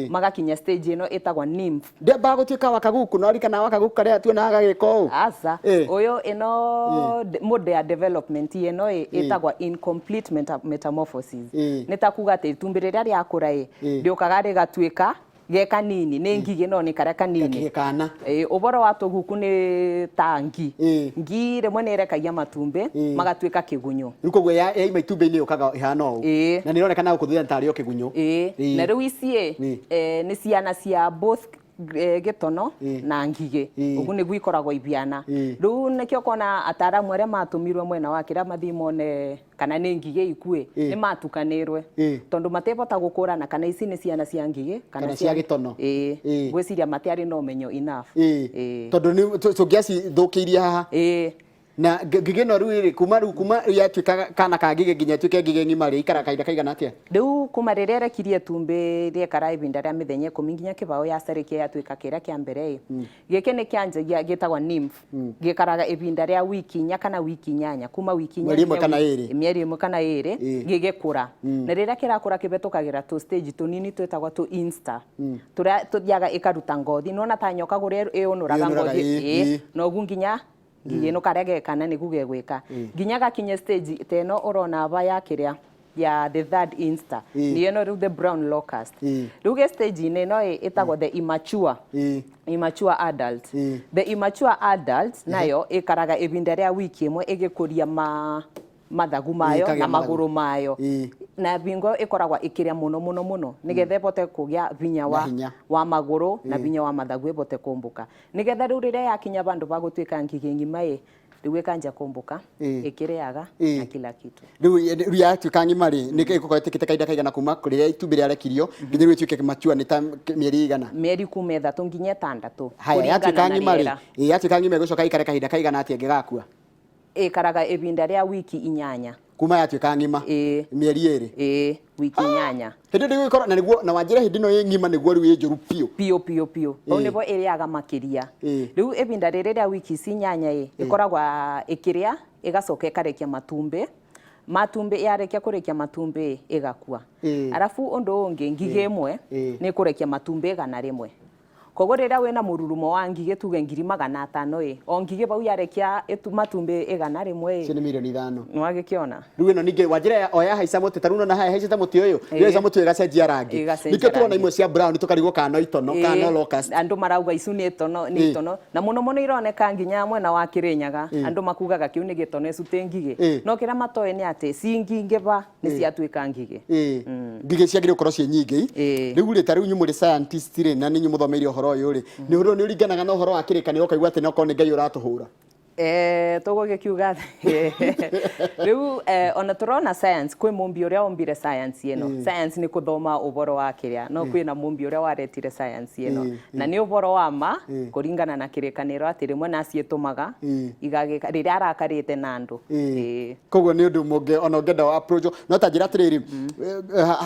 magakinya stage ĩno ĩtagwo nymph. Ndĩambaga gũtuĩka wakaguku, no ririkana wakaguku karĩa tuonaga gagĩka ũũ? Aca. Ũyũ ĩno mode ya development ĩno ĩ, ĩtagwo incomplete metamorphosis. Nĩ ta kuga atĩ itumbĩ rĩrĩa rĩakũra ĩ, rĩũkaga rĩgatuĩka ge kanini, nĩ ngigĩ no nĩ karĩa kanini. Gakigĩ kana. Ĩ, ũboro wa tũguku nĩ ta ngi. Ngi rĩmwe nĩ ĩrekagia matumbĩ magatuĩka kĩgunyũ. Rĩu koguo yaima itumbĩ-inĩ yũkaga ĩhana ũũ? Ĩ. Na nĩ ĩronekana gũkũ thutha tarĩ o kĩgunyũ. Ĩ. Na rĩu ici ĩ, nĩ ciana cia both gĩtono na ngigĩ. Ũguo nĩguo ikoragwo ibiana. Rĩu nĩkĩo ũkona ataramu arĩa matũmirwo mwena wa kĩrĩa mathiĩ mone kana nĩ ngigĩ ikue, nĩ matukanĩrwe tondũ matibota gũkũrana kana ici nĩ ciana cia ngigĩ kana cia gĩtono. Ĩ, ngwĩciria matiarĩ na ũmenyo enough. Ĩ. Tondũ nĩ tũngĩacithũkĩirie haha. Na ngigĩ ĩno rĩu rĩ, kuma rĩu kuma yatuĩka kana ka ngigĩ nginya ĩtuĩke ngigĩ ng'ima rĩ, ikara kahinda kaigana atĩa? Rĩu kuma rĩrĩa ĩrekirie itumbĩ rĩekara ihinda rĩa mĩthenya 10 nginya 20 yacarĩkia yatuĩka kĩrĩa kĩa mbere ĩ. Gĩkĩ nĩ kĩanjagia gĩtagwo nymph. Gĩkaraga ihinda rĩa wiki 4 kana wiki 8, kuma wiki 4 Mweri ĩmwe nginya kana ĩrĩ. Mĩeri 1 kana 2 gĩgĩkũra. Na rĩrĩa kĩrakũra kĩhetũkagĩra tũ stage tũnini twĩtagwo tũ instar. Tũrĩa tũthiaga ĩkaruta ngothi. Nĩwona ta nyoka kũrĩa ĩũnũraga Ĩũnũraga, ngothi. Noguo nginya ngigĩ ĩno karĩa gekana nĩguo gegwĩka. Nginya gakinye stage ta ĩno ũrona aba ya kĩrĩa. ya the third instar. Nĩyo ĩno rĩu the brown locust. Rĩu gĩ stage-inĩ ĩno ĩ ĩtagwo the immature. Immature adult. The immature adult nayo ĩkaraga ihinda rĩa wiki ĩmwe ĩgĩkũria ma mathagu mayo ĩkagĩa na mathagu. Magũrũ mayo. Na bingo ĩkoragwo ĩkĩrĩa mũno mũno mũno nĩgetha ĩbote kũgĩa vinya wa, hinya. Wa magũrũ na vinya wa mathagu ĩbote kũmbũka, nĩgetha rĩu rĩrĩa yakinya vandũ va gũtuĩka ngigĩ ng'ima ĩ rĩu ĩkanjia kũmbũka ĩkĩrĩaga na kila kitu. Rĩu yatuĩka ng'ima rĩ, nĩ ĩgũkorwo ĩtĩkĩte kahinda kaigana kuma rĩrĩa itumbĩ rĩarekirio nginya rĩu ĩtuĩke mature, nĩ ta mĩeri igana? Mĩeri kuma 3 nginya 6. Haya, kũringana yatuĩka na ng'ima rĩ, rĩera. Yatuĩka ng'ima ĩgũcoka ĩikare kahinda kaigana atĩa ĩngĩgakua? Ĩkaraga ihinda rĩa wiki 8. Kuma yatuĩka ng'ima? Ĩĩ. Mĩeri 2? Ĩĩ, wiki 8. Hĩndĩ ĩyo ĩgũkorwo na nĩguo na wanjĩra hĩndĩ ĩno ĩ ng'ima nĩguo rĩu ĩ njũru biũ? Biũ biũ biũ, hau nĩvo ĩrĩaga makĩria. Rĩu ihinda rĩrĩ rĩa wiki ici 8 ĩ ĩkoragwo ĩkĩrĩa, ĩgacoka ĩkarekia matumbĩ. Matumbĩ yarĩkia kũrekia matumbĩ ĩ ĩgakua. Arabu ũndũ ũngĩ, ngigĩ ĩmwe nĩ ĩkũrekia matumbĩ 100. Koguo rĩrĩa wĩna mũrurumo wa ngigĩ tuge 500,000 ĩ o ngigĩ bau yarekia matumbĩ 100 ĩ Icio nĩ 5,000,000. Nĩwagĩkĩona. Rĩu ĩno ningĩ wanjĩra o yahaica mũtĩ, ta rĩu nona haya haicĩte mũtĩ ũyũ. Yahaica mũtĩ ũyũ ĩgacenjia rangi. Ĩgacenjia Nĩkĩo tũrona rangi. imwe cia brown tũkarigwo kana no itono kana no locust. Andũ marauga icu nĩ itono nĩ itono, na mũno mũno ironeka nginya mwena wa Kĩrĩnyaga. Andũ makugaga kĩu nĩ gĩtono, icu ti ngigĩ. No kĩrĩa matoĩ nĩ atĩ cingingĩva nĩ ciatuĩka ngigĩ. Ngigĩ ciagĩrĩire gũkorwo ciĩ nyingĩ. Rĩu rĩ, ta rĩu inyuĩ mũrĩ scientist rĩ, na nĩ inyuĩ mũthomeire ũhoro ũyũ rĩ, nĩ ũhoro nĩ ũringanaga na ũhoro wa kĩrĩkanĩro ũkaigua atĩ no korwo nĩ Ngai ũratũhũra? Tũgũgĩkiuga rĩu ona tũrona science, kwĩ mũmbi ũrĩa ombire science ĩno. Science nĩ kũthoma ũhoro wa kĩrĩa, no kwĩna mũmbi ũrĩa waretire science ĩno, na nĩ ũhoro wa ma kũringana na kĩrĩkanĩro atĩ rĩmwe naciĩtũmaga igagĩka rĩrĩa arakarĩte na andũ. Koguo nĩ ũndũ mũngĩ ona ũngĩenda wa approach, no ta njĩra atĩrĩrĩ,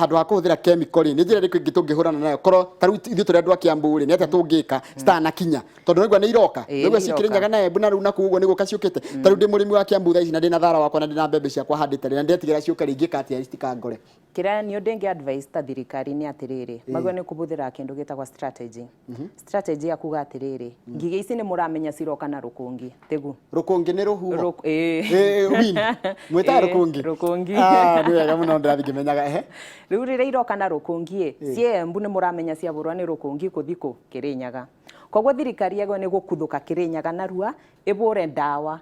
handũ ha kũhũthĩra chemical rĩ, nĩ njĩra ĩrĩkũ ĩngĩ tũngĩhũrana nayo? Korwo ta rĩu ithuĩ tũrĩ andũ a Kiambu rĩ, nĩ atĩa tũngĩka citanakinya, tondũ naigua nĩ iroka? Naigua nĩ ci iroka. Kĩrĩnyaga na Embu na rĩu nakuo ũguo nĩ gũka ciũkĩte. Ta rĩu ndĩ mũrĩmi wa Kiambu thaa ici na ndĩna thara wakwa na ndĩna mbembe ciakwa handĩte rĩ, na ndĩretigĩra ciũke rĩ, ingĩka atĩa citikangore? Kĩrĩa niĩ ũndũ advice ta thirikari nĩ atĩrĩrĩ, magwo nĩ kũbũthĩra kĩndũ gĩtagwo strategy. Strategy ya kuga atĩrĩrĩ, ngigĩ ici nĩ mũramenya ciroka na rũkũngĩ tĩgu? Rũkũngĩ nĩ rũhuho? Ĩĩ. Wind mwĩtaga rũkũngĩ? Rũkũngĩ. Ah, nĩ wega mũno, ndĩrathiĩ ngĩmenyaga ehe. Rĩu rĩrĩa iroka na rũkũngi ĩ ciĩ Embu nĩ mũramenya ciabũrwa nĩ rũkũngi kũthi kũ Kĩrĩnyaga. Koguo thirikari yagwo nĩ gũkuthũka Kĩrĩnyaga narua ĩbũre ndawa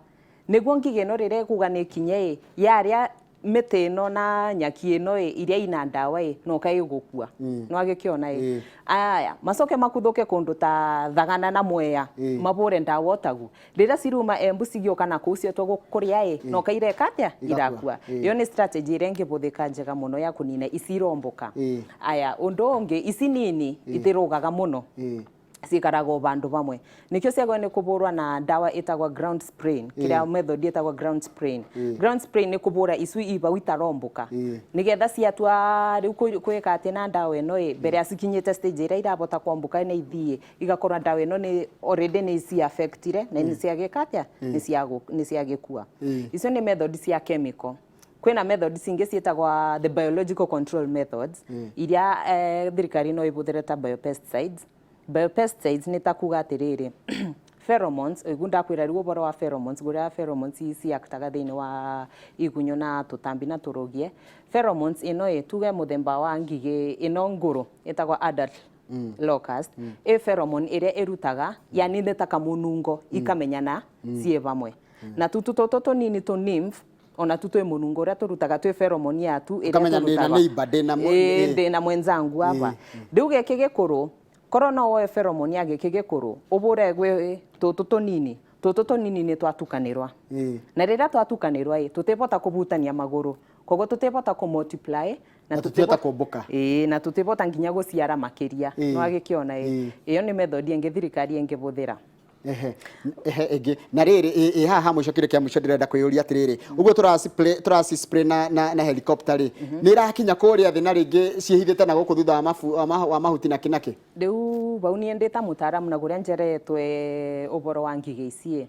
nĩguo ngigĩ ĩno rĩrĩa ĩkuga nĩ ĩkinye ĩ yarĩa mĩtĩ ĩno na nyaki ĩno ĩ iria ina ndawa ĩ noka ĩgũkua. Nĩwagĩkĩona ĩ aya macoke makuthũke kũndũ ta Thagana na Mwea mabũre ndawa otagu rĩrĩa ciruma Embu cigĩũka na kũu cietwo kũrĩa ĩ noka ireka atĩa? Igakua. Irakua. Ĩyo nĩ strategy ĩrĩa ĩngĩbũthĩka njega mũno ya kũnina ici irombũka. Aya, ũndũ ũngĩ, ici nini itirũgaga mũno, cikaraga o vandũ vamwe, nikio ciagwo nĩ kũbũrwa na ndawa ĩtagwo ground spraying, kĩrĩa method ĩtagwo ground spraying. Ground spraying nĩ kũbũra icu ibau itaromboka nĩgetha ciatua rĩu kwĩka atĩ na ndawa ĩno ĩ mbere ya cikinyĩte stage ĩrĩa irabota kwambuka na ithiĩ, igakorwo ndawa ĩno nĩ already nĩ ci affectire na nĩ ciagĩka atĩa, nĩ ciagĩkua. Icio nĩ method cia chemical. Kwĩna method cingĩ ciĩtagwo the biological control methods iria thirikari no ĩbũthĩre ta biopesticides. Biopesticides nĩ ta kuga atĩrĩrĩ, pheromones, ũigu ndakwĩra rĩu ũhoro wa pheromones, ngũrĩa pheromones ciactaga thĩinĩ wa igunyũ na tũtambi na tũrũgie. Pheromones ĩno ĩ tuge mũthemba wa ngigĩ ĩno ngũrũ ĩtagwo adult locust, ĩ pheromone ĩrĩa ĩrutaga, yani nĩ ta kamũnungo ikamenyana ciĩ vamwe, na tutu tũtũ tũnini tũ nymph ona tu twĩ mũnungo ũrĩa tũrutaga, twĩ pheromone yatu ĩrĩa Ũkamenya ndĩna tũrutaga. Neighbor, ndĩna Ndĩna mwenzangu hapa. Rĩu gĩkĩ gĩkũrũ, korwo no woe pheromone ya gĩkĩ gĩkũrũ ũbũre gwĩ tũtũ tũnini, tũtũ tũnini nĩ twatukanĩrwa, na rĩrĩa twatukanĩrwa ĩ tũtibota kũbutania magũrũ, koguo tũtibota kũ multiply. Na tũtihota kũmbũka. Ĩĩ, na tũtibota nginya gũciara makĩria. Nĩwagĩkĩona ĩ ĩyo nĩ method ĩngĩ thirikari ĩngĩbũthĩra. Ehe, ehe, ĩngĩ na rĩrĩ ĩ haha mũico, kĩrĩa kĩa mũico ndĩrenda kwĩyũria atĩrĩrĩ, ũguo tũraci spray na helicopter rĩ, nĩ ĩrakinya kũrĩa thĩ na rĩngĩ ciĩhithĩte na gũkũ thutha wa mabu, wa mahuti na kĩ na kĩ? Rĩu bau niĩ ndĩ ta mũtaaramu na kũrĩa njeretwe ũboro wa ngigĩ ici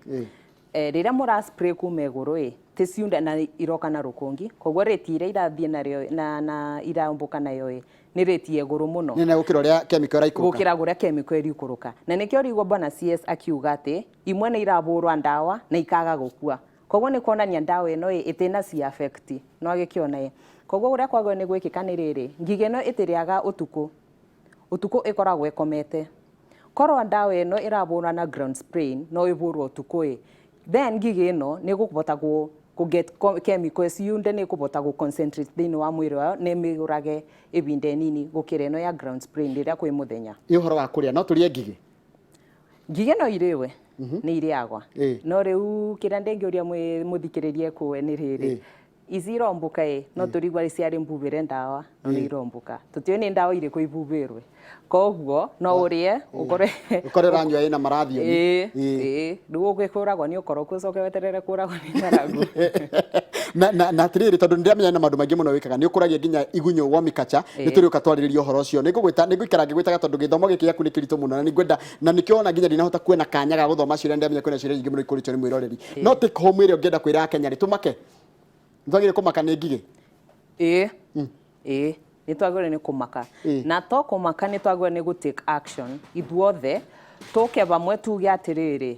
ĩ rĩrĩa mũra spray kuma igũrũ ĩ ti ciunda na iroka na rũkũngi, koguo rate ĩrĩa irathiĩ narĩo na irambũka nayo ĩ nĩ rate ya igũrũ mũno. Nene gũkĩra ũrĩa chemical ĩraikũrũka. Gũkĩra kũrĩa chemical ĩrikũrũka, na nĩkĩo ũrigwo bwana CS akiuga atĩ imwe nĩ irabũrwa ndawa na ikaga gũkua. Koguo nĩ kuonania ndawa ĩno ĩ ĩtĩna ci affect no agĩkĩona ĩ. Koguo ũrĩa kwagĩrĩirwo nĩ gwĩkĩka nĩ rĩrĩ, ngigĩ ĩno ĩtĩrĩaga ũtukũ, ũtukũ ĩkoragwo ĩkomete. Korwo ndawa ĩno ĩrabũrwo na ground spray no ĩbũrwo ũtukũ ĩ, then ngigĩ ĩno nĩ ĩkũbota kũ get chemical ciunde nĩ ĩkũbota gũ concentrate thĩinĩ wa mwĩrĩ wayo na ĩmĩũrage ĩbinda ĩnini gũkĩra ĩno ya ground spray rĩrĩa kwĩ mũthenya. Ĩ ũhoro wa kũrĩa, no tũrĩe ngigĩ? Ngigĩ no irĩwe, nĩ irĩagwa. No rĩu kĩrĩa ndĩngĩũria mũthikĩrĩria ekũe nĩ rĩrĩ, ici irombũka ĩ, no tũrigua ciarĩ mbubĩre ndawa, no nĩ irombũka. Tũtiũĩ nĩ ndawa irĩkũ ibubĩrwe. Koguo no ũrĩe ũkore Ũkore ũranyua ĩna marathioni. Ĩĩ, ĩĩ. Rĩu ũgĩkũragwo nĩ ũkoroku ũcoke weterere kũragwo nĩ ng'aragu. Na atĩrĩrĩ, tondũ nĩndĩramenya na maũndũ maingĩ mũno wĩkaga, nĩ ũkũragia nginya igunyũ wormiculture, nĩ tũrĩũka twarĩrĩria ũhoro ũcio. Nĩngũgwĩta, nĩngũikara ngĩgwĩtaga tondũ gĩthomo gĩkĩ gĩaku nĩ kĩritũ mũno na nĩngwenda, na nĩkĩo wona nginya ndinahota kuona kanya ga gũthoma ciũria, nĩndĩramenya kwĩna ciũria nyingĩ mũno ikũrĩtio nĩ mwĩroreri. No take home ĩrĩa ũngĩenda kwĩra Akenya rĩ, tũmake? Nĩtwagĩrĩire kũmaka nĩ ngigĩ? Ĩĩ, ĩĩ, nĩ twagĩrĩirwo nĩ kũmaka. Na to kũmaka, nĩ twagĩrĩirwo nĩ gũ take action ithuothe, tũke vamwe tuge atĩrĩrĩ,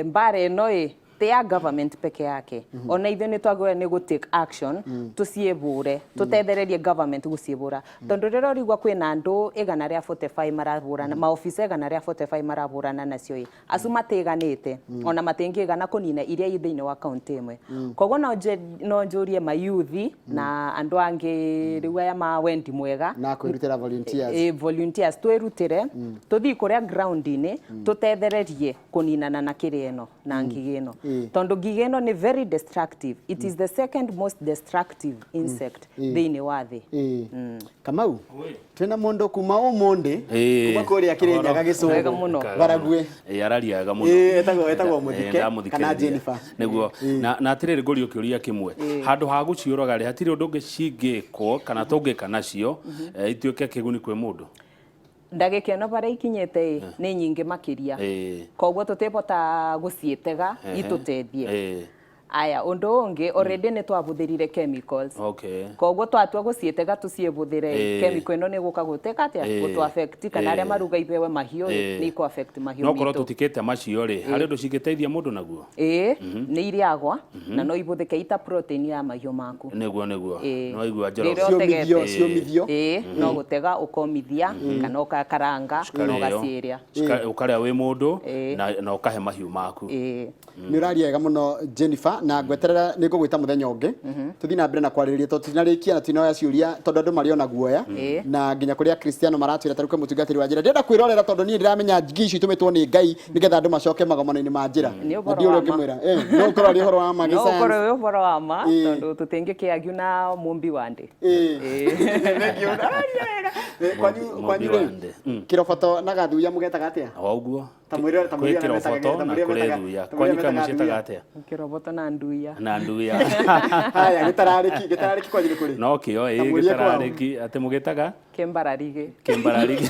mbara ĩno ĩ ti ya government peke yake, ona ithuĩ nĩ twagĩrĩirwo nĩ gũ take action, tũciĩbũre, tũtethererie government gũciĩbũra, tondũ rĩrĩa ũrigua kwĩna andũ 145 marabũrana, maofisa 145 marabũrana nacio ĩ, acu matiganĩte, ona matingĩigana kũnina iria i thĩinĩ wa kaunti ĩmwe. Koguo no njũrie mayuthi na andũ angĩ rĩu aya ma wendi mwega na kwĩrutĩra, volunteers. Volunteers, twĩrutĩre tũthiĩ kũrĩa ground-inĩ, tũtethererie kũninana na kĩrĩa ĩno na ngigĩ ĩno, tondũ ngigĩ ĩno nĩ very destructive. It is the second most destructive insect thĩinĩ wa thĩ. Kamau, twĩna mũndũ kuma ũmũndĩ, kuma kũrĩa Kĩrĩnyaga. Wega Gĩcũngũ mũno. Barague. Ĩĩ, araria wega mũno. Ĩĩ, etagwo Mũthike Ndamũthikĩrĩria. kana Jennifer. Nĩguo na atĩrĩrĩ, ngũrio kĩũria kĩmwe, handũ ha gũciũraga rĩ, hatirĩ ũndũ ũngĩ cingĩkwo kana tũngĩka nacio ituĩke kĩguni kwĩ mũndũ? Ndagĩka ĩno barĩa ikinyĩte ĩ nĩ nyingĩ makĩria, koguo tũtĩbota gũciĩtega itũteithie. Aya, ũndũ ũngĩ, already nĩ twabũthĩrire chemicals. Koguo twatua gũciĩtega tũciĩbũthĩre, chemical ĩno nĩ ĩgũka gũtĩka atĩa, gũtũ affect, kana arĩa maruga ibewe mahiũ ĩ, nĩ ikũ affect mahiũ No korwo mitũ. Tũtikĩte macio rĩ, harĩ ũndũ cingĩteithia mũndũ naguo? Ĩĩ, nĩ irĩagwa na no ibũthĩke ita protein ya mahiũ maku. Nĩguo. Ĩĩ. No igua Njoroge. Rĩrĩa Ciũmithio, ũtegete. ciũmithio. Ĩĩ, no gũtega ũkomithia kana ũgakaranga na Cikarĩo. ũgaciĩrĩa. Ũkarĩa wĩ mũndũ na ũkahe mahiũ maku. Ĩĩ. Nĩ ũraria wega mũno, Jennifer, na ngweterera nĩ ngũgwĩta mũthenya ũngĩ tũthiĩ na mbere na kwarĩrĩria, tondũ tinarĩkia na tinoya ciũria, tondũ andũ marĩ ona guoya, na nginya kũrĩa Kristiano maratwĩra tarĩu kwĩ mũtungatĩri wa njĩra ndĩrenda kwĩrorera, tondũ niĩ ndĩramenya ngigi icio itũmĩtwo nĩ Ngai nĩgetha andũ macoke magomano-inĩ ma njĩra. Nĩ Na ũhoro ndiũĩ ũrĩa wa ma. ũngĩmwĩra. No ũkorwo arĩ ũhoro wa ma No gĩsayansi. ũkorwo wĩ ũhoro wa ma, tondũ tũtingĩkĩagiu na mũmbi wa ndĩ. Thank you. Araria wega. Kwanyu Mũmbi kwanyu wa rĩ, ndĩ. Kĩroboto na gathuya mũgetaga atĩa? O ũguo. Ta mwĩre ta Kwĩ mwĩre arĩa metaga kĩroboto ta na mwĩre kũrĩ metaga thuya. ta mwĩre Kwanyu metaga kamũciĩtaga thuya. atĩa? Kĩroboto na nduya. Na nduya. Haya, gĩtararĩki, gĩtararĩki kwanyu nĩ kũrĩ? No kĩo Ta ĩ mũrie kwao. gĩtararĩki atĩ mũgĩtaga Kĩmbararigĩ. Kĩmbararigĩ.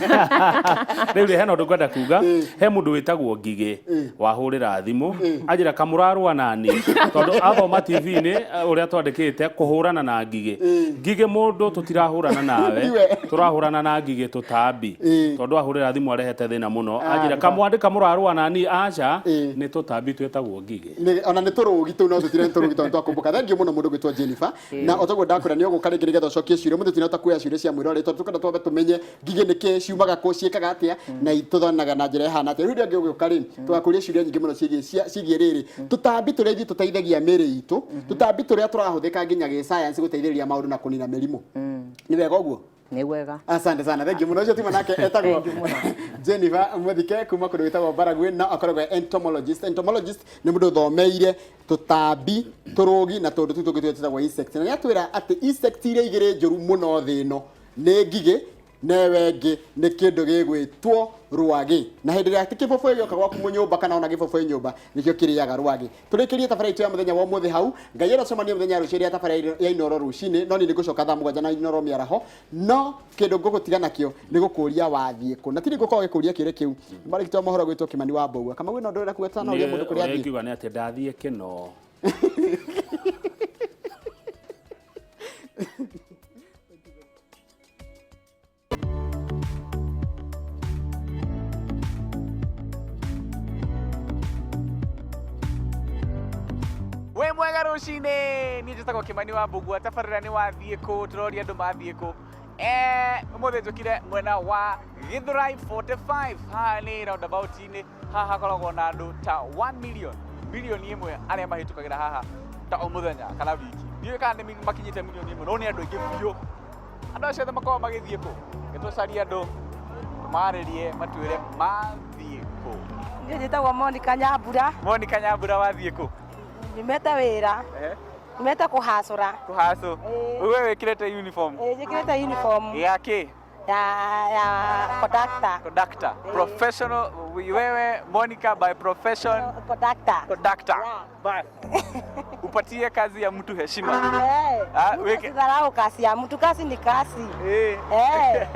Rĩu rĩ, hena ũndũ ngwenda kuga. He mũndũ wĩtagwo Ngigĩ wahũrĩra thimũ anjĩra kamũrarũa nani, tondũ athoma TV-inĩ ũrĩa twandĩkĩte kũhũrana na ngigĩ. Ngigĩ mũndũ tũtirahũrana nawe, Tiwe. tũrahũrana na ngigĩ tũtambi, tondũ ahũrĩra thimũ arehete thĩna mũno, anjĩra kamwandĩka mũrarũa nani, aca, nĩ tũtambi twĩtagwo ngigĩ. Ona nĩ tũrũgi tũu, no tũtire nĩ tũrũgi tondũ twakũmbũka. Thank you mũno, mũndũ gwĩtwo Jennifer, na otoguo ndakwĩra nĩ ũgũka rĩngĩ nĩgetha ũcokie ciũria. Mũthĩ tinahota kuoya ciũria cia mwĩroreri, tondũ tũkwenda twambe tũmenye ngigĩ nĩ kĩ, ciumaga kũ, ciĩkaga atĩa na itũthanaga na njĩra ĩhana atĩa. Rĩu rĩngĩ ũgĩũka rĩ, tũgakũria ciũria nyingĩ mũno ciĩgiĩ rĩrĩ, tũtambi tũrĩa ithuĩ tũteithagia mĩĩrĩ itũ, tũtambi tũrĩa tũrahũthĩka nginya gĩ science gũteithĩrĩria maũndũ na kũnina mĩrimũ. Nĩ wega ũguo? Nĩ wega. Asante sana, thank you mũno. Ũcio tuma nake etagwo Thank you mũno. Jennifer Muthike kuma kũndũ gwĩtagwo Baragwi, na akoragwo e entomologist. Entomologist nĩ mũndũ ũthomeire tũtambi, tũrũgi na tũndũ tũu tũngĩ tũrĩa twĩtagwo insect, na nĩ atwĩra atĩ insect iria igĩrĩ njũru mũno thĩ ĩno nĩ ngigĩ newe ĩngĩ nĩ kĩndũ gĩgwĩtwo rwagĩ. Na hĩndĩ ĩrĩa atĩ kĩbũbũĩ gĩoka gwaku mũnyũmba, kana ona gĩbũbũĩ nyũmba, nĩkĩo kĩrĩaga rwagĩ. Tũrĩkĩrie tabarĩra itũ ya mũthenya wa ũmũthĩ hau. Ngai aracemania mũthenya rũciũ rĩa tabarĩra ya Inoro rũcinĩ, no niĩ nĩ ngũcoka thaa 7 na Inoro mĩaraho. No kĩndũ ngũgũtiga nakĩo nĩ gũkũria wathiĩ kũ, na tiri ngũkorwo gĩkũria kĩũria kĩu marĩki twa mohoro gwĩtwo Kĩmani wa Mbũgua. Kamau, ĩno ndũrenda kuga tana ũria mũndũ kũrĩa Ũrĩa athiĩ. ingiuga nĩ atĩ ndathiĩ kĩno. Rũcinĩ. Niĩ njĩtagwo Kĩmani wa Mbũgua. Tabarĩra nĩ wathiĩ kũ? Tũroria andũ mathiĩ kũ. Ũmũthĩ njũkire mwena wa Githurai 45. Haha nĩ roundabout-inĩ. Haha hakoragwo na andũ ta 1 million, 1 milioni arĩa mahĩtũkagĩra haha ta o mũthenya kana wiki. Ndiũĩ kana nĩ makinyĩte 1 milioni, no nĩ andũ aingĩ biũ. Andũ acio othe makoragwo magĩthiĩ kũ? Nĩtũcarie andũ tũmarĩrie, matwĩre mathiĩ kũ. Niĩ njĩtagwo Monica Nyambura. Monica Nyambura, wathiĩ kũ? Nyumĩte wĩra. Nyumĩte kũhacũra. Kũhacũ? Ĩĩ. We wĩkĩrĩte uniform? Ĩĩ, njĩkĩrĩte uniform. Ya kĩ? Ya conductor. Conductor. Professional wewe, Monica, by profession? Conductor. Conductor. Yeah. Bas. Upatie kazi ya mtu heshima. Eh, Ah, mtu weke- asidharau kazi ya mtu, kazi ni kazi. Eh. Eh.